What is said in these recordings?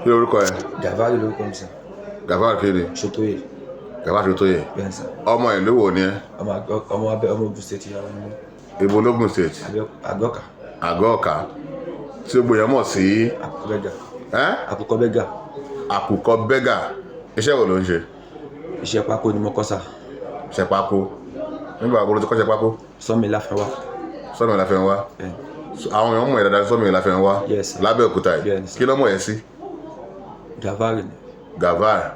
Kí lorúkọ ẹ? Gàfárì lórúkọ mi sir. Gàfárì kí ni? Ṣótóyè. Gàfárì Ṣótóyè. Bẹ́ẹ̀ sir. Ọmọ ìlú wo ni ẹ? Ọmọ ọmọ abẹ ọmọ Ogun State yàrá ni mí. Ibo l'Ógùn State? Àgọ́kà. Àgọ́ Ọ̀kà tí gbogbo èèyàn mọ̀ sí. Àkùkọ Bẹ́gà. Ẹ́? Àkùkọ Bẹ́gà. Àkùkọ Bẹ́gà. Iṣẹ́ wo ló ń ṣe? Iṣẹ́ pákó ni mo kọ́ sà. Iṣẹ́ pákó. Nígbà wo ló ti kọ́ṣẹ́ pákó? Sọ́mi Láfẹ́wá. Sọ́mi Láfẹ́nwá. Bẹ́ẹ̀. Àwọn èèyàn mọ̀ ẹ́ dáadáa Sọ́mi Láfẹ́nwá. Yes sir. Lábẹ́òkúta yìí. Bẹ́ẹ̀ ni sir. Kí ló mọ̀ ẹ́ sí? Gàfárì ni. Gàfárì.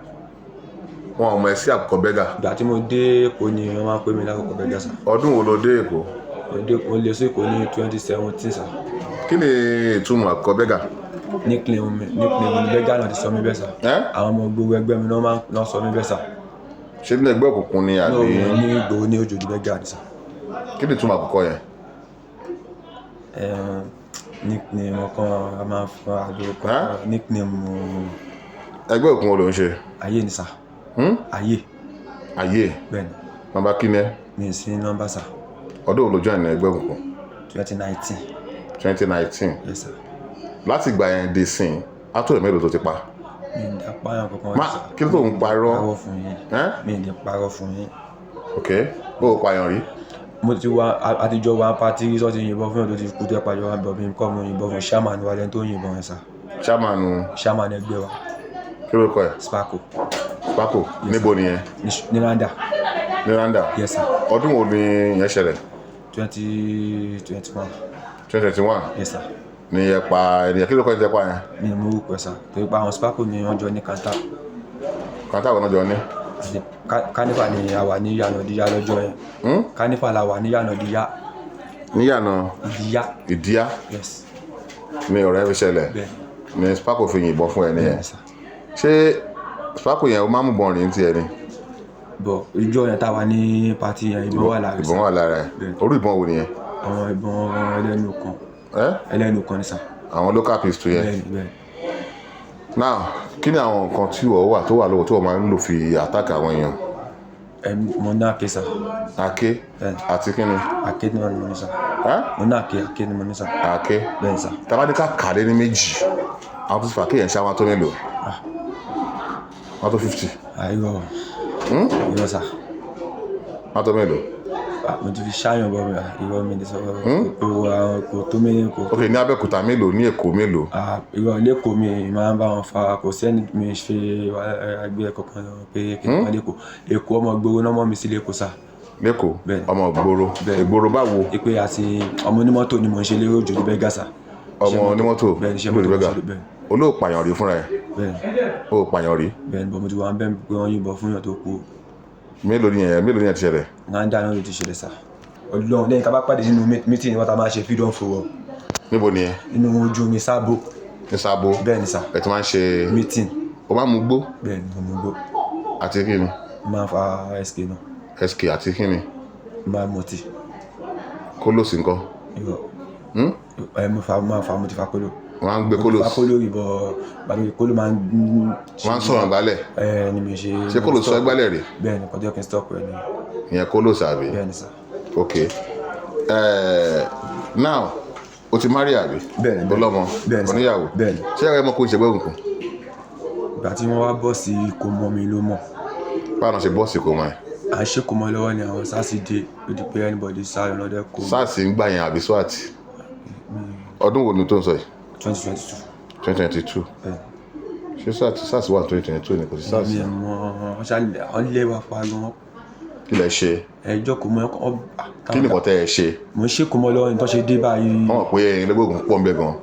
Wọn ò mọ̀ ẹ́ sí Àkùkọ Bẹ́gà. Ìgbà tí mo dé Èkó ni wọ́n máa ń pè mí lákùkọ Bẹ́gà sà. Ọdún wo ló dé Èkó? Mo lè sí Èkó ní 2017 sà. Kí ni ìtumọ̀ Àkùkọ Bẹ́gà? Nickname mi, nickname mi Bẹ́gà náà ti sọ mí bẹ́ẹ̀ sà. Ẹ́? Àwọn ọmọ gbogbo ẹgbẹ́ mi náà máa ń sọ mí bẹ́ẹ̀ sà. Ṣé nínú ẹgbẹ́ òkùnkùn ni àbí? Ní Ìgbòho ní Òjòdú Bẹ́gà ni sà. Kí ni ìtumọ̀ àkùkọ yẹn? Nickname ọkàn a máa ń fún àdókò. Nickname. Ẹgbẹ́ òkùnkùn wo ló ń ṣe? Ayé ni sà. Ayé. Ayé. Bẹ́ẹ̀ ni. Nọ́mbà kí ni ẹ? Mi ò sí nọ́mbà sà. Ọdún wo ló join ẹgbẹ́ òkùnkùn? 2019. 2019. Yes sir. Láti ìgbà yẹn dé sìn, á tó mélòó tó ti pa? Mi ò dá pààyàn kankan. Má kí ló tó ń parọ́? Parọ́ fún yín. Ẹ́? Mi ò ní parọ́ fún yín. Ok, bó o pààyàn rí? Mo ti wá àtijọ́ wa party rí sọ́ọ́ ti yìnbọn fún yàn tó ti kú tó ẹ̀ pàjọ́ wa bọ̀ mí kọ́ mo yìnbọn fún chairman wa lẹ́ni tó yìnbọn yẹn sà. Chairman? Chairman ẹgbẹ́ wa. Kí ló kọ ẹ? Sparko. Sparko. Níbo nìyẹn? Ní Randa. Ní Randa. Yes sir. Ọdún wo ni ìyẹn ṣẹlẹ̀? 2021. 2021. Yes sir. Ní ẹ pa ẹnìyẹn. Kí ló kọ́ ẹ tẹ́ pa yẹn? Mi ò mú orúkọ ẹ̀ sà torí pé àwọn Sparko ni wọ́n jọ ní kanta. Kanta àwọn náà jọ ní? Àti carnival ni a wà ní Ìyànà Ìdíyà lọ́jọ́ yẹn. Carnival la wà ní Ìyànà Ìdíyà. Níyànà Ìdíyà. Ìdíyà. Yes. Ní ọ̀rẹ́ fi ṣẹlẹ̀? Bẹ́ẹ̀. Ní Sparko fi yìnbọn fún ẹ nìyẹn? Bẹ́ẹ̀ sà. Ṣé Sparko yẹn, o máa ń mú bọ́n rìn tiẹ̀ ni? Bọ̀ ìjọ yẹn tá a wà ní party yẹn, ìbọn wà lára. Ìbọn wà lára ẹ? Bẹ́ẹ̀. Orí ìbọn wo nìyẹn? Àwọn ìbọn ẹlẹ́nu kan. Ẹ? Ẹlẹ́nu kan ni sà. Àwọn local pistol yẹn? Bẹ́ẹ̀ bẹ́ẹ̀. Now, kí ni àwọn nǹkan tí wọ́n wà tó wà lọ́wọ́ tí wọ́n máa ń lò fi attack àwọn èèyàn? Ẹ mo ní àké sà. Àké? Bẹ́ẹ̀. Àti kí ni? Àké náà ni mo ní sà. Ẹ́? Mo ní àké, àké ni mo ní sà. Àké? Bẹ́ẹ̀ sà. Tá bá ní ká kà lé ní méjì, àwọn tó ti fà kéèyàn ṣá wọn tó mélòó? Wọn tó 50? Àìrọ̀, irọ́ sà. Wọn tó mélòó? Ah, mo ti fi ṣáyàn bọ̀ mi, irọ́, mi ní sọ kò àwọn kò tó mi kò. Ok, ní Abẹ́òkúta mélòó, ní Èkó mélòó? Ah, irọ́, lẹ́kọ̀ọ́ mi máa ń bá wọn fa, kò sẹ́ni mi ṣe ẹgbẹ́ kankan pé kí n máa lẹ́kọ̀ọ́. Èkó, ọmọ gbòòrò náà mọ̀ mi sí lẹ́kọ̀ọ́ sà. Lẹ́kọ̀ọ́? Bẹ́ẹ̀. Ọmọ ìgboro? Bẹ́ẹ̀. Ìgboro báwo? Ipe àti ọmọ onímọ́tò ni mò ń ṣe lérò Òjòdú Bẹ́gà sà. Ọmọ onímọ́tò? Bẹ́ẹ̀ ni, iṣẹ́ Òjòdú mọ́tò mo Bẹ́gà. ṣe bẹ́ẹ̀. Olóòpàyàn rí fúnra ẹ̀? Bẹ́ẹ̀. Ó pààyàn rí? Bẹ́ẹ̀ ni, bọ́ mo ti wà ń bẹ́ẹ̀ pé wọ́n yìnbọn fún yàn tó kú. Mélòó ni yẹn, mélòó ni yẹn ti ṣẹlẹ̀? Nàndà náà ló ti ṣẹlẹ̀ sà. Ọlọ́run, lẹ́yìn ká bá pàdé nínú meeting wọ́n ta máa ṣe freedom forum. Níbo ni yẹn? Nínú ojú omi Sábò. Ní Sábò? Bẹ́ẹ̀ ni sà. Ẹ ti máa ń ṣe meeting. O máa ń mu gbó? Bẹ́ẹ̀ ni, mo mú gbó. Àti kí ni? Mo máa ń fa SK náà. SK àti kí ni? Mo máa ń mọtí. Kólòsì ńkọ́? Irọ́. Ẹ mo fa, mo máa fa, mo ti fa kóló. Wọ́n á ń gbé Mo ti kólòsì? fa kóló rí bọ̀, gbàgbé kóló máa ń Wọ́n á ń sọ̀rọ̀ gbálẹ̀? Ẹ ni mi ṣe. Ṣé kólòsì sọ gbálẹ̀ rí? Bẹ́ẹ̀ ni, kọjá kí n stop ẹ ni. Ìyẹn kólòsì àbí? Bẹ́ẹ̀ ni sà. Ok, now, o ti marry àbí? Bẹ́ẹ̀ ni, bẹ́ẹ̀. Ọlọ́mọ? Bẹ́ẹ̀ ni sà. Oníyàwó? Bẹ́ẹ̀ ni. Ṣé ẹ̀rọ ẹ̀mọ́ kò ń ṣe ẹgbẹ́ òkùnkùn? Ìgbà tí wọ́n wá bọ́ sí kò mọ́ mi ló mọ̀. Báwo ni ṣe bọ́ọ̀sì kò mọ̀ ẹ́? À ń ṣe kò mọ́ lọ́wọ́ ni àwọn SARS dé, ó di pé anybody sáré lọ́dẹ kò. SARS ń gbà yẹn àbí SWAT? Ọdún wo ni tó ń sọ yìí? 2022. 2022? Bẹ́ẹ̀. Ṣé SARS wà 2022 ni? Kò sí SARS. Mi ò mọ̀, wọ́n ṣá wọ́n lé wa pa gan. Kí lẹ ṣe? Ẹjọ́ kò mọ́ ọ. Kí ni nǹkan tẹ́ ẹ ṣe? Mo ń ṣe kò mọ́ lọ́wọ́ ni tó ṣe dé báyìí. Wọ́n mọ̀ pé ẹ̀yin lẹ́gbẹ̀ẹ́ ògùn pọ̀ ń bẹ gan.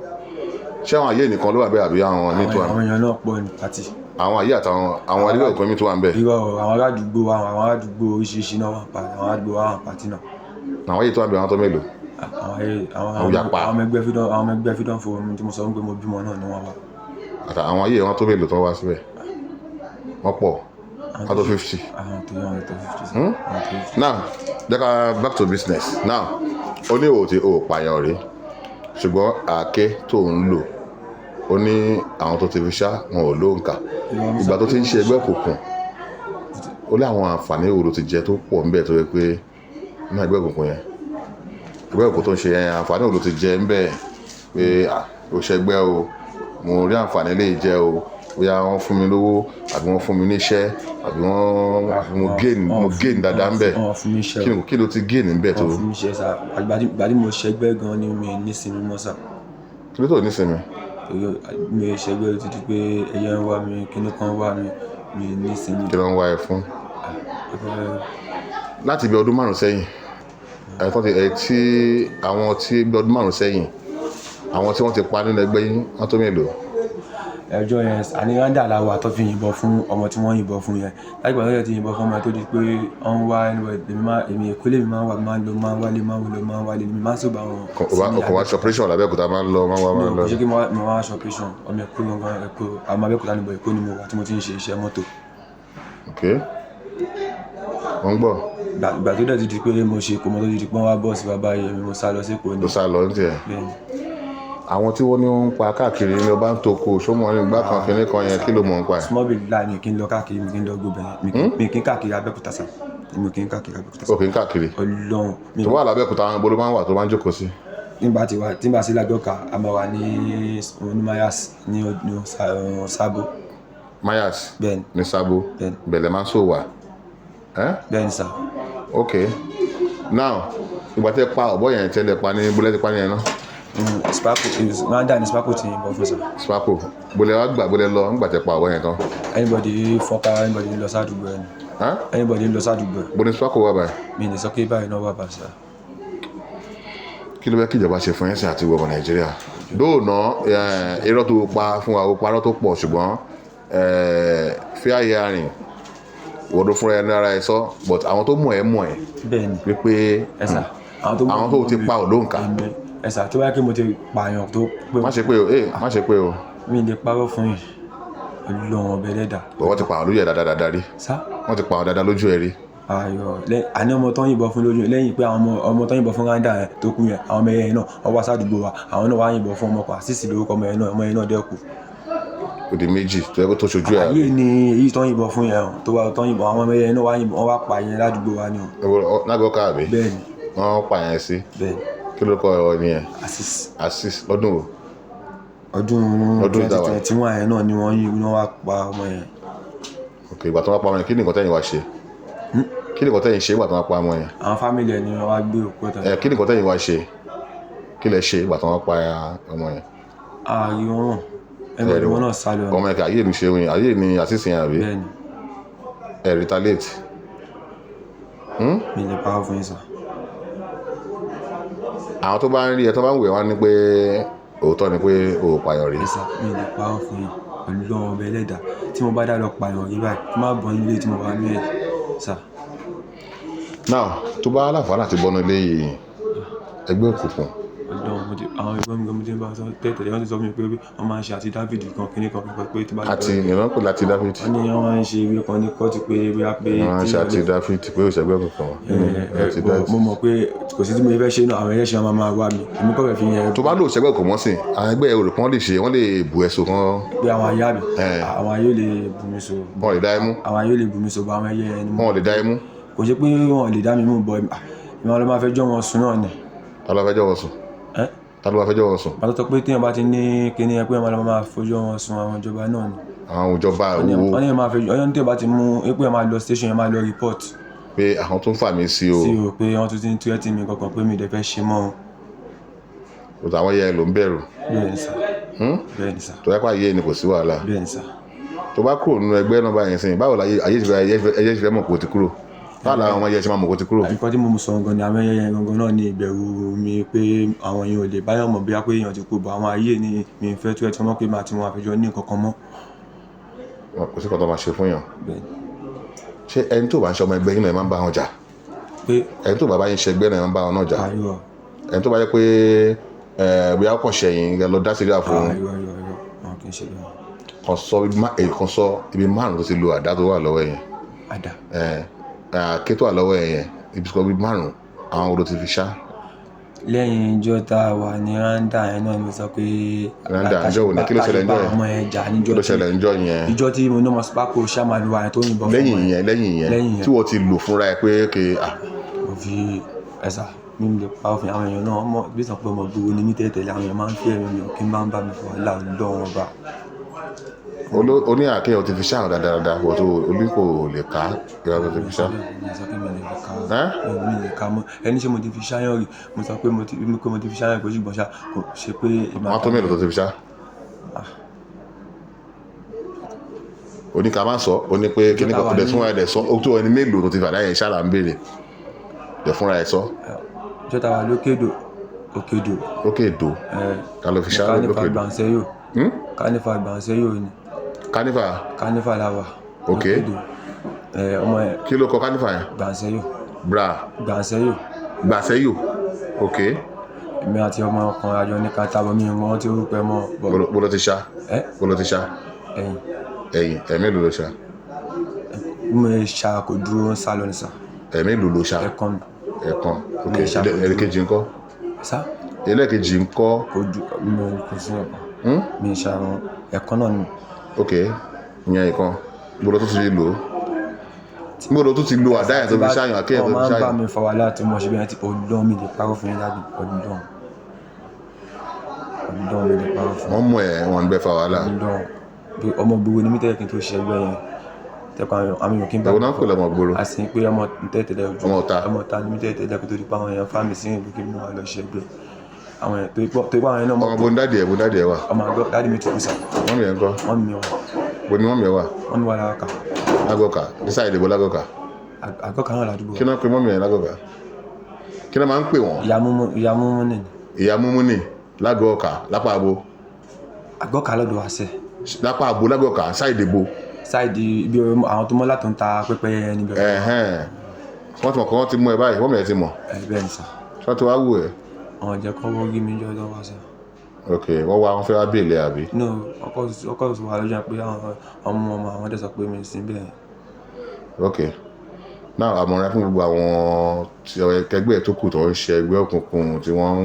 Ṣé àwọn ayé nìkan ló wà bẹ́ẹ̀ àbí àwọn míì tó wà? Àwọn èèyàn náà pọ̀ ní party. Àwọn ayé àtàwọn àwọn ẹlẹ́gbẹ́ òkùnkùn míì tó wà ń bẹ̀? Irọ́, àwọn aládùúgbò wa, àwọn aládùúgbò oríṣiríṣi náà wà pa, àwọn aládùúgbò wa wà party náà. Àwọn ayé tó wà ń bẹ̀, àwọn tó mélòó? Àwọn ayé àwọn Àwọn yapa. àwọn ọmọ ẹgbẹ́ freedom, àwọn ọmọ ẹgbẹ́ freedom forum tí mo sọ wípé mo bímọ náà ni wọ́n wà. Àtà àwọn ayé wọn tó mélòó tó wá síbẹ̀? Wọ́n pọ̀? Wọ́n tó 50? Àwọn tó yàn tó 50, àwọn tó 50. Now, jẹ́ ká back to business now. Ó ní òun ti ò pààyàn rí, ṣùgbọ́n àáké tó ń lò, ó ní àwọn tó ti fi ṣá wọn ò lóǹkà. Ìgbà tó ti ń ṣe ẹgbẹ́ òkùnkùn, ó ní àwọn àǹfààní wo ló ti jẹ tó pọ̀ ńbẹ̀ tó yẹ pé nínú ẹgbẹ́ òkùnkùn yẹn, ẹgbẹ́ òkùnkùn tó ń ṣe yẹn, àǹfààní wo ló ti jẹ ńbẹ̀ pé ó ṣẹgbẹ́ o? Mo rí àǹfààní lè jẹ́ o, bóyá wọ́n fún mi lówó àbí wọ́n fún mi níṣẹ́ àbí wọ́n àbí mo gain dáadáa ńbẹ̀. Wọ́n fún mi iṣẹ́. Kí ló ti gain ńbẹ̀ tó? Wọ́n fún mi iṣẹ́ sá. Ìgbà tí mo ṣẹgbẹ́ gan ni mi ní sinmi mọ́ sá. Kí ló tó ní sinmi? Torí mi ò ṣẹgbẹ́ títí pé ẹyẹ ń wá mi, kíní kan wá mi, mi ní sinmi. Kí ló ń wá ẹ fún? Láti bí ọdún 5 sẹ́yìn, ẹ̀ tó ti ẹ̀ tí àwọn tí bí ọdún 5 sẹ́yìn, àwọn tí wọ́n ti pa nínú ẹgbẹ́ yín, wọ́n tó mélòó? Ẹjọ́ yẹn, àní Rwanda la wà tó fi yìnbọn fún ọmọ tí wọ́n yìnbọn fún yẹn. Láti ìgbà tó yẹ ti yìnbọn fún ọmọ yẹn tó di pé wọ́n ń wá anybody, èmi máa, èmi Èkó lèmi máa ń wà, máa ń lọ, máa ń wálé, máa ń lọ, máa ń wálé, èmi máa ń sọ̀bà wọn. Ọkọ̀ wá ṣe operation l'Abẹ́òkúta, máa ń lọ, máa ń wá, máa ń lọ. Mi ò ṣe kí mo wá ṣe operation, ọmọ Èkó gangan, Èkó, àmọ́ Abẹ́òkúta níbo Èkó ni mo wà tí mo ti ń ṣe iṣẹ́ mọ́tò. Ok. Wọ́n ń gbọ́. Ìgbà tó dẹ̀ ti di pé mo ṣe kò mọ́ tó ti di pé wọ́n wá bọ́ọ̀sì bàbá yẹn, mi mo sá lọ sí Èkó ni. Ló sá lọ ní tiẹ̀. Bẹ́ẹ̀ni. Àwọn tí wọ́n ní wọ́n ń pa káàkiri ní ọba ń toko sómọ ní ìgbà kan kìíní kan yẹn, kí ló mọ̀ ń pa ẹ̀? Small bit láì mi kí n lọ káàkiri, mi kí n lọ gbogbo yẹn, mi kí n káàkiri Abẹ́òkúta sá, mi kí n káàkiri Abẹ́òkúta sá. O kì í káàkiri. Ọlọ́run. Tó wà l'Abẹ́òkúta, àwọn ibo ló máa ń wà tó máa ń jókòó sí? Tí n bá ti wà, tí n bá sí l'Abẹ́òkúta, a máa wà ní Mayas ní Sábó. Mayas? Bẹ́ẹ̀ni. Ní Sábó? Bẹ́ẹ̀ni. Bẹ̀lẹ̀ máa ń sọ wà. Bẹ́ẹ̀ni sá. Ok. Now, ìgbà tẹ́ pa ọ̀bọ yẹn tẹ́lẹ̀ pa ní bólẹ́ ti pa ní yẹn náà? Sparko, Rwanda ni Sparko ti yìnbọn fún sá. Sparko, bólẹ́ wá gbà bólẹ́ lọ nígbà tẹ́ pa ọ̀bọ yẹn tán. Anybody fọ́nká, anybody lọ sádùúgbò ẹ̀ ni. Anybody lọ sádùúgbò ẹ̀. Bó ni Sparko wà báyìí? Mi ní sọ pé báyìí náà wà báyìí sá. Kí ló fẹ́ kí ìjọba ṣe fún yín sí àti ìwọ ọmọ Nàìjíríà? Dóònà irọ́ tó pa fún wa, ó parọ́ tó pọ̀, ṣùgbọ́n fair hearing ìwọ ló fúnra ẹ ní ara ẹ sọ, but àwọn tó mọ̀ ẹ́ mọ̀ ẹ́. Bẹ́ẹ̀ni. Wípé Ẹ sà, àwọn tó ti pa ò lóǹkà. Ẹ sà, tó bá yẹ kí mo ti pààyàn tó pé. Má ṣe pé o, má ṣe pé o. Mi lè parọ́ fún yín. Ọlọ́run ọbẹ̀ lẹ́dà. Wọ́n ti pààyàn lójú ẹ̀ dáadáa rí. Sá? Wọ́n ti pààyàn dáadáa lójú ẹ rí. Ayọ̀, àní ọmọ tó ń yìnbọn fún lójú lẹ́yìn pé àwọn ọmọ tó ń yìnbọn fún Rwanda yẹn tó kú yẹn, àwọn ọmọ yẹn náà wọ́n wá sádùúgbò wa, àwọn náà wá yìnbọn fún ọmọ kan, Àṣìṣì lórúkọ ọmọ yẹn náà, ọmọ yẹn náà dẹ́ kú. Ó di méjì tó yẹ kó tó ṣojú ẹ. Ayé ni èyí tó ń yìnbọn fún yẹn tó wá tó ń yìnbọn, àwọn ọmọ yẹn náà wá yìnbọn, wọ́n wá pa yẹn ládùúgbò wa ni o. Lágọ̀ọ́ káàbí? Bẹ́ẹ̀ni. Wọ́n pa yẹn sí. Bẹ́ẹ̀ni. Kí ló kọ ọ ní yẹn? Àṣìṣì. Àṣìṣì lọ́dún wo? Ọdún 2021 yẹn náà ni wọ́n yìn, wọ́n wá pa ọmọ yẹn. Ok, ìgbà tó wá pa ọmọ yẹn, kí ni nǹkan tẹ́yìn wá ṣe? Kí ni nǹkan tẹ́yìn ṣe ìgbà tó wá pa ọmọ yẹn? Àwọn fámìlì ẹ̀ ni wọ́n wá gbé òkú ẹ̀ tán. Ẹ kí ni nǹkan tẹ́yìn wá ṣe? Kí lẹ ṣe ìgbà tó wá pa ọmọ yẹn? Ààrẹ wọn ẹgbẹ́ wọn náà sá lọ. Ọmọ yẹn kì ayé mi ṣe oyin, ayé ni Àṣìṣì yẹn àbí? Bẹ́ẹ̀ni. Ẹ retaliate. Mi lè parọ́ fún yín sá. Àwọn tó bá ń rí ẹ tó bá ń wẹ̀ wá ní pé òótọ́ ni pé o ò pààyàn rí. Ẹ sà, mi lè parọ́ fún yín pẹ̀lú Ọlọ́run ọbẹ̀ ẹlẹ́dàá tí mo bá dá lọ pààyàn rí báyìí, tí má bọ́ nílé tí mo wà ní ẹ̀ sà. Now, tó bá láǹfààní àti bọ́nu ilé yìí, ẹgbẹ́ òkùnkùn. Ọlọ́run, mo ti àwọn ẹgbẹ́ mi gan mo ti ń bá sọ tẹ́tẹ̀lé, wọ́n ti sọ fún mi pé wọ́n máa ń ṣe àti David kan kíní kan pé tí bá lọ. Àti ìran pè láti David. Wọ́n ní wọ́n máa ń ṣe ìwé kan ní kóòtù pé bóyá pé. Wọ́n máa ń ṣe àti David pé òṣègbè òkùnkùn. Mo mọ̀ pé kò sí tí mo fẹ́ ṣe náà, àwọn ẹlẹ́ṣin máa máa wá mi, èmi kọ́ fẹ́ fi yẹn. Tó bá lò òṣègbè òkùnkùn mọ́ sí, àwọn ẹgbẹ́ òrò kan lè ṣe, wọ́n lè bù ẹ̀sùn kan. Pé àwọn ayé àbí? Àwọn ayé ò lè bù mí so. Wọ́n lè dá ẹ mú. Àwọn ayé ò lè bù mí so, bọ́ àwọn ẹyẹ ẹni mú. Wọ́n lè dá ẹ mú. Kò ṣe pé wọ́n lè dá mi mú, bọ́ ìmọ̀ ló máa fẹ́ jọ́ wọn sùn náà ni. Ta ló fẹ́ jọ́ wọn sùn? Ta ló máa fẹ́ jọ́ wọn sùn? Bàtọ́ sọ pé téèyàn bá ti ní kíní ẹ pé wọ́n máa fojú wọn sùn àwọn ìjọba náà ni. Àwọn ìjọba wo? Wọ́n ní máa fẹ́ ọyọ́ ní téèyàn bá ti mú pé wọ́n máa lọ station, yẹn máa lọ report. Pé àwọn tó ń fà mí sí o. Sí o, pé wọ́n tún ti ń threaten mi kankan pé mi ò dẹ̀ fẹ́ ṣe mọ́ o. Òtò àwọn yẹn ló ń bẹ̀rù. Bẹ́ẹ̀ni sà. Bẹ́ẹ̀ni sà. Tó yẹ kó ayé ni kò sí wàhálà. Bẹ́ẹ̀ni sà. Tó bá kúrò nínú ẹgbẹ́ náà báyìí sìn, báwo la ayé ṣe fẹ́ mọ̀ kó ti kúrò? Báwo làwọn ọmọ yẹn ṣe máa mọ̀ kó ti kúrò? Nǹkan tí mo sọ gangan ni àwọn ẹyẹ yẹn gangan náà ní ìbẹ̀rù mi pé àwọn èèyàn ò lè báyọ̀ mọ̀ bóyá pé èèyàn ti kú, bọ̀ àwọn ayé ni mi ń fẹ́ tó ẹ̀ tí wọ́n pé máa ti wọn àfijọ́ ní nǹkan kan mọ́. Kò sí nǹkan tó máa ṣe fún yàn. Bẹ́ẹ̀ni. Ṣé ẹni tó bá ń ṣe ọmọ ẹgbẹ́ yín náà ẹ máa ń bá wọn jà? Pé ẹni tó bá bá yín ṣe ẹgbẹ́ náà ẹ máa ń bá wọn náà jà? Ayọ̀. Ẹni tó bá yẹ pé bóyá kàn ṣẹ̀yìn lọ dá síríà fún un. Ayọ̀ ayọ̀ ayọ̀, wọn kì í ṣe bẹ́ẹ̀. Kan sọ ibi márùn-ún tó ti lo àdá tó wà lọ́wọ́ yẹn. Àdá. Àáké tó wà lọ́wọ́ ẹ̀ yẹn, ibi sọ ibi márùn-ún àwọn wo ló ti fi ṣá. Lẹ́yìn ijọ́ tá a wà ní Rwanda yẹn náà ni mo sọ pé. Rwanda ǹjọ́ wo ni? Kí ló ṣẹlẹ̀ ǹjọ́ yẹn? Ọmọ yẹn jà níjọ́ Kí ló ṣẹlẹ̀ ǹjọ́ yẹn? Ìjọ́ tí mo ní ọmọ Sparko ṣàmàlú wa yẹn tó yìnbọn fún Lẹ́yìn yẹn, lẹ́yìn yẹn tí wọ́n ti lò fúnra ẹ pé ke. Mo fi ẹ̀sà Mi ò lè pa òfin àwọn èèyàn náà mọ̀ bí sọ pé ọmọ gbogbo ni mí tẹ́lẹ̀, àwọn èèyàn máa ń fi ẹ̀mí mi kí n máa ń bá mi fọ wàhálà Ọlọ́run ọba. Ó ní àáké o ti fi ṣáà dáadáa, wọ́n tó oní kò lè ká ìyá tó ti fi ṣá. Mi sọ pé mi lè ká. Ẹ́? Mi lè ká mọ́. Ẹni ṣé mo ti fi ṣáyàn rí, mo sọ pé mo ti pé mo ti fi ṣáyàn pé ṣùgbọ́n ṣá kò ṣe pé èmi Wọ́n tó mélòó tó ti fi ṣá? Oní ká má sọ, ó ní pé kíní kan dẹ̀ fúnra ẹ̀ dẹ̀ sọ, ó tó ẹni mélòó tó ti fàdá yẹn ṣá là ń béèrè. Dẹ̀ fúnra ẹ̀ sọ. Ìjọta wa lókèdò, òkèdò. Lókè èdò. Ká ló fi ṣá Kánífà lókè èdò. Gbànsẹ́yò. Kánífà Gbànsẹ́yò ni. Kánífà. Kánífà la wà. Ok. Lókèdò. Ọmọ ẹ̀. Kí ló kọ kánífà yẹn? Gbànsẹ́yò. Bra. Gbànsẹ́yò. Gbànsẹ́yò. Ok. Èmi àti ọmọ kan àjọ ní ká tábọ̀ mi wọ́n tí orúkọ ẹ mọ́. Bó ló ti ṣá? Ẹ́? Bó ló ti ṣá? Ẹ̀yìn. Ẹ̀yìn. Ẹ̀mí ló ṣá? Mo ṣá kò dúró ń sá lọ ní sá. Ẹ̀mí ló ṣá? Ẹ̀kan. Ẹ̀kan. Ok. Mo ṣá kò dúró. Ẹ̀kejì ńkọ́? Sá? Ẹlẹ́kejì ńkọ́? Kò dúró, mi kò sí ẹ̀kan. Mi ṣá wọn. Ẹ̀kan náà ni. Ok. Ìyẹn ẹ̀kan. Bó ló tún ti lò ó? Bó ló tún ti lo àdá yẹn tó fi ṣáyàn, àké yẹn tó fi Wọ́n máa ń bá ṣáyàn? mi fa wàhálà tí mo ṣe bí ẹni tí Ọlọ́run mi lè parọ́ fún yín dájú. Ọlọ́run. Ọlọ́run mi lè parọ́ fún yín. Wọ́n mú ẹ̀, wọ́n ń gbẹ fa wàhálà. Ọlọ́run. Bí ọmọ gbogbo ni mí tẹ́lẹ̀ kí n tó ṣe ẹgbẹ́ yẹn. Tẹ́kọ̀ àwọn èèyàn kí n bá Ìwọ náà ń pè lọ́mọ gbòòrò. A sì ń pé ọmọ tẹ́tẹ̀lẹ̀ ojú. Ọmọ ọ̀tá. Ọmọ ọ̀tá ni mí tẹ́lẹ̀ kó tó di pa àwọn èèyàn fáàmì sí ìlú kí n máa lọ ṣe ẹgbẹ́. Àwọn èèyàn tó ipò àwọn èèyàn náà mọ̀ Ọmọ bondadi ẹ̀, bondadi ẹ̀ wà. Ọmọ àgọ́ dáàdì mi ti kú sà. Mọ́mì ẹ̀ ń kọ́? Mọ́mì mi wà. Bo ni mọ́mì ẹ̀ wà? Mọ́mì wà lágọ̀ọ́kà. Lágọ̀ọ́kà. Ní sáà ìdìbò lágọ̀ọ́kà. Àgọ́kà náà ládùúgbò. Kí náà pe mọ́mì ẹ̀ lágọ̀ọ́kà? Kí náà máa ń pè wọ́n? Ìyá múmú, ìyá múmú nì. Ìyá múmú nì lágọ̀ọ́kà lápá abo. Àgọ́kà lọ́dọ̀ wa sẹ́. Lápá abo lágọ̀ọ́kà sáà ìdìbò. Sáìdì ibi àwọn tó mọ́ látò ń ta pẹ́pẹ́yẹ yẹn níbẹ̀. Ẹ̀hẹ́n. Wọ́n ti mọ̀ kọ́ wọ́n ti mú ẹ báyìí, mọ́mì ẹ̀ ti mọ̀. Ẹ bẹ́ẹ̀ ni sà. Ṣé wọ́n ti wá wù ẹ́? Àwọn jẹ́ kọ́ wọ́n gé mi jọ́ lọ́wọ́ wá sà. Ok, wọ́n wá wọ́n fẹ́ wá bèèlè àbí? No, ọkọ̀ sọ wà lọ́jọ́ pé àwọn ọmọ ọmọ àwọn dẹ̀ sọ pé mi sí bẹ́ẹ̀. Ok. Now, àmọ̀ràn fún gbogbo àwọn tí ẹgbẹ́ tó kù tó ń ṣe ẹgbẹ́ òkùnkùn tí wọ́n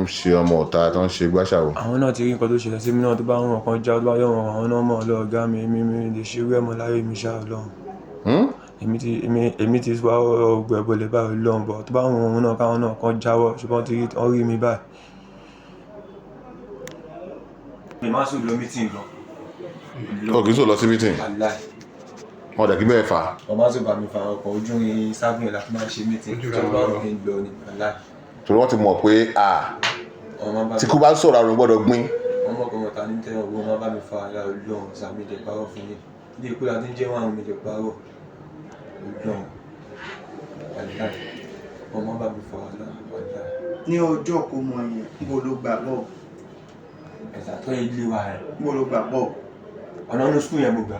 ń ṣe ọmọ ọ̀tá tó ń ṣe gbáṣàwò. Àwọn náà ti rí nǹkan tó ṣẹlẹ̀ sí mi náà tó bá wọn kan já tó bá yọ̀ wọn àwọn náà mọ̀ lọ́ọ̀gá mi, èmi mi lè ṣe irú ẹ̀ mọ́ láyé mi ṣá Ọlọ́run. Èmi ti wá ọgbẹ́ ẹ̀bọ̀lẹ̀ báyìí Ọlọ́run bọ̀ tó bá wọn òun náà káwọn náà kan jáwọ́ ṣùgbọ́n ti rí wọ́n rí mi báyìí. Mi máa ń sùn lọ meeting gan. O kì í sùn lọ sí meeting? Wàláì. Wọ́n dẹ̀ kí bẹ́ẹ̀ fà. Wọ́n máa ń sùn bá mi fa ọkọ̀ ojú irin sáfìyàn láti máa ṣe meeting. Tó bá wọn kí n lọ ni wàláì. Torí wọ́n ti mọ̀ pé tí kú bá ń sọ̀rọ̀ àrùn gbọ́dọ̀ gbin. Wọ́n mọ̀ pé wọ́n ta ní tẹ́wọ̀n owó máa bá mi fa àlá Ọlọ́run sàmì lè parọ́ fún yín. Ilé ikú la ti ń jẹ́ wọn àwọn mi lè parọ́. Ọlọ́run. Wàláì. Wọ́n máa bá mi fa àlá wàláì. Ní ọjọ́ kó mọ yẹn, níbo ló gbà bọ̀? Ẹ̀sà tó yẹ ilé wa rẹ̀. Níbo ló gbà bọ̀? Ọ̀nà inú skul yẹn mo gbà.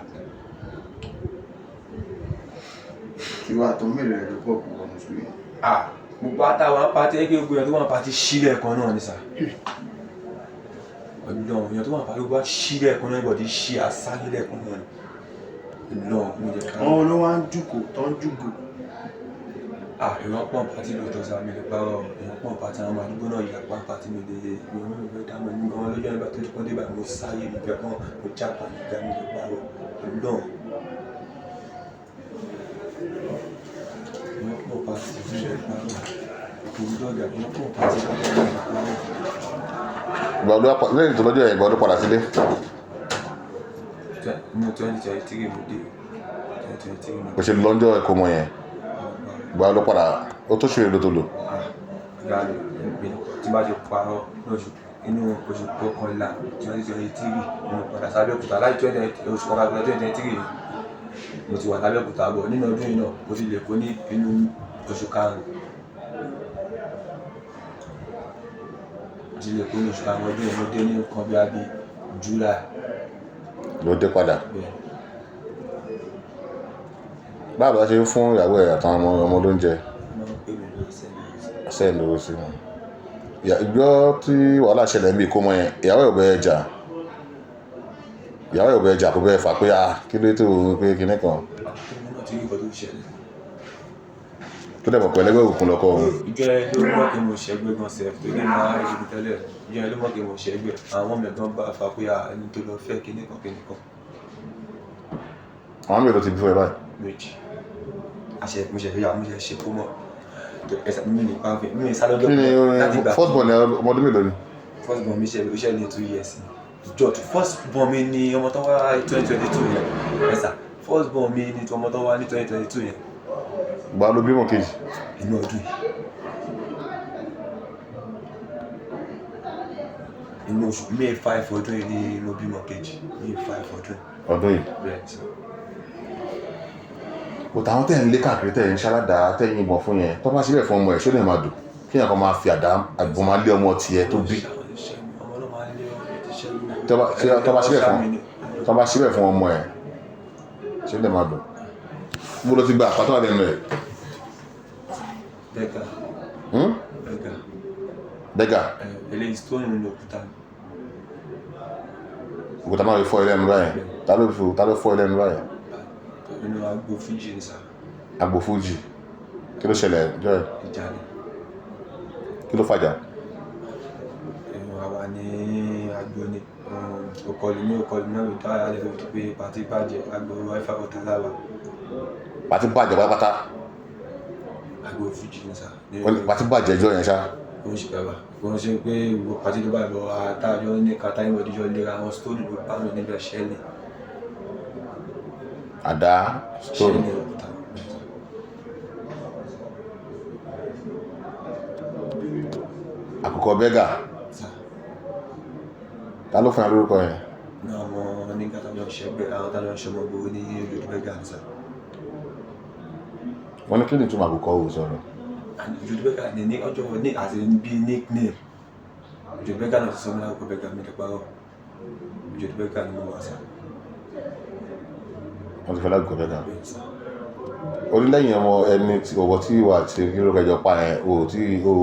Ìwà àtọ̀ mélòó rẹ̀ ló pọ̀ kó wọnú skul yẹn? Gbogbo àtàwọn pàtí ẹgbẹ́ gbogbo èèyàn tó wà pàtí sílẹ̀ kan náà ni sà. Ọlọ́run èèyàn tó wà pàtí gbogbo sílẹ̀ kan náà ìbọ̀dí ṣí àsálẹ̀ kan náà ni. Ọlọ́run mo jẹ ká. Àwọn olówó á ń jùkò tó ń jùgò. Èèyàn pọ̀ pàtí lóòótọ́ sá mi lè parọ́. Èèyàn pọ̀ pàtí àwọn àdúgbò náà yà pa pàtí mi lè mi ò ní fẹ́ dámọ̀ ní gan lọ́jọ́ nígbà tó ti pọ́n dé báyìí mo sáyé mi fẹ́ kán mo jápa nígbà mi lè parọ́. Ọlọ́run. Èèyàn pọ̀ pàtí mi lè parọ́. Èèyàn pọ̀ pàtí mi lè parọ́. Ìgbà ọdún lẹ́yìn tó lọ́jọ́ yẹn ìgbà ọdún padà sílé. Ní 2023 mo dé. 2023 mo dé. Bó ṣe lọ́jọ́ ẹ̀kọ́ mọ yẹn. Ìgbà ọdún padà ó tó ṣe èrò tó lò. Gàlè tí bá ti parọ́ lóṣù inú oṣù kọkànlá 2023 mo padà sábẹ́òkúta láti oṣù kọkànlá 2023 mo ti wà lábẹ́òkúta bọ̀ nínú ọdún yìí náà mo ti lè kó ní inú oṣù karùn-ún. Mo ti lè kó ní oṣù karùn-ún ọdún yìí mo dé ní nǹkan bí i July. Ló dé padà. Bẹ́ẹ̀. Báwo la ṣe ń fún ìyàwó ẹ̀ àtàwọn ọmọ lóúnjẹ? Wọ́n máa ń pè mí lórí sẹ́ni. Sẹ́ni lówó sí wọn. Ìjọ tí wàhálà ṣẹlẹ̀ níbi ìkómọ yẹn, ìyàwó ẹ̀ ò bẹ́ẹ̀ jà. Ìyàwó ẹ̀ ò bẹ́ẹ̀ jà kó bẹ́ẹ̀ fà pé kí ló tó pé kinní kan. Àwọn náà ti rí nǹkan tó ṣẹlẹ̀. Tó dẹ̀ mọ̀ pé ẹlẹ́gbẹ́ òkun lọkọ òun. Ìjọ ẹ ló mọ̀ kí mo ṣẹ́gbẹ́ gan sef tó ní máa ń ṣe tẹ́lẹ̀. Ìjọ ẹ ló mọ̀ kí mo ṣẹ́gbẹ́. Àwọn ọmọ ẹ̀gbọ́n bá fà pé ẹni tó lọ fẹ́ kinní kan kinní kan. Àwọn mélòó ti bí fún ẹ báyìí? Méjì. Àṣẹ mo ṣe fẹ́ yà mo ṣe ṣe kó mọ̀. Ẹ̀sà mi lè pa mi lè sá lọ́jọ́ Kí ni láti gbà. First born ẹ, ọmọ ọdún mélòó ni? First born mi ṣe ó ṣe ní 2 years jọ. First born mi ni ọmọ tó wá 2022 yẹn. Ẹ̀sà, first born mi ni ọmọ tó wá ní 2022 yẹn. Gbà ló bímọ kejì? Inú ọdún yìí, inú oṣù May 5 ọdún yìí ni mo bímọ kejì, May 5 ọdún yìí. Ọdún yìí? Bẹ́ẹ̀ sọ. Kò táwọn tẹ̀ ń lé káàkiri, tẹ̀ ń ṣaládàá, tẹ̀ ń yìnbọn fún yẹn, tó bá síbẹ̀ fún ọmọ ẹ̀, ṣó lè máa dùn kí yẹn kan máa fi àdá àgbọn máa lé ọmọ tiẹ̀ tó bí? Ọmọ náà máa ń lé ọmọ ti ṣẹ́ mi. Tó bá síbẹ̀ fún ọmọ ẹ̀, ṣó lè máa dùn? Bó ló ti gba àpá tó wà lẹ́nu ẹ̀? Bẹ́ẹ̀ka. Hmm? Bẹ́ẹ̀ka. Bẹ́gà? Eléyìí stone ní òkúta. Òkúta náà fi fọ́ ilé ẹnu báyìí. Ta ló fọ́ ilé ẹnu báyìí? Nínú agbo fíjì ní sà. Agbo fújì? Kí ló ṣẹlẹ̀ jọ́ ẹ̀? Ìjà ni. Kí ló fàjà? Ẹ̀wọ̀n àwa ní agbo ni òkọlù ní òkọlù náà ló dá alẹ́ tó fi di pé party bàjẹ́. Agbo ẹ̀fà ọ̀tá láwa. Party bàjẹ́ pátápátá? Agbo fújì ní sà. Wọ́n ní party bàjẹ́ jọ́ yẹn ṣá? Kò ń ṣe bàbá, kò ń ṣe pé gbogbo party ló bá lọ àtàjọ ní kàtà ìwọ̀díjọ lera àwọn. Stone ló bá mi níbẹ̀, ṣẹ́lẹ̀. Àdá, stone? Ṣẹ́lẹ̀, òkúta. Àkùkọ bẹ́gà? Sà. Ta ló fún ẹ lórúkọ yẹn? Ní àwọn nígbà tájọ ń ṣẹgbẹ́, àwọn tájọ ń ṣọmọ gbowó ní ojú bẹ́gà ní sà. Wọ́n ní kí ni ìtumọ̀ àkùkọ? Ò sọ̀rọ̀. Ojú bẹ́gà ní ọjọ́ ní àti bí nickname. Ojú bẹ́gà náà ti sọ mí lákòókò bẹ́gà mi lè parọ́. Ojú bẹ́gà ni mo wà sà. Wọ́n ti fẹ́ lákùkọ bẹ́gà? Bẹ́ẹ̀ sà. Onílẹ̀yìn ọmọ ẹni tí ọwọ́ tí wà tí kí ló kẹjọ pa ẹ̀ o, tí o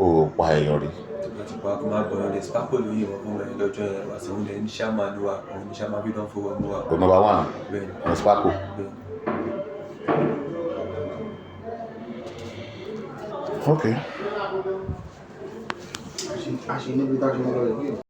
ò pa èèyàn rí? Tí wọ́n ti pa kó má bọ̀ lọ́lẹ̀, Sparkle ló yìnbọn fún mi lọ́jọ́ yẹn wá sí òun lẹ́ni sàmà ni wa, òun ní sàmà bí lọ́n fowó mú wa. O number one? Bẹ́ẹ̀ ni. Ọ̀nà Sparkle? Bẹ́ẹ̀. Ok. A ṣe níbi tá a ṣe mọ́ lọ rẹ̀.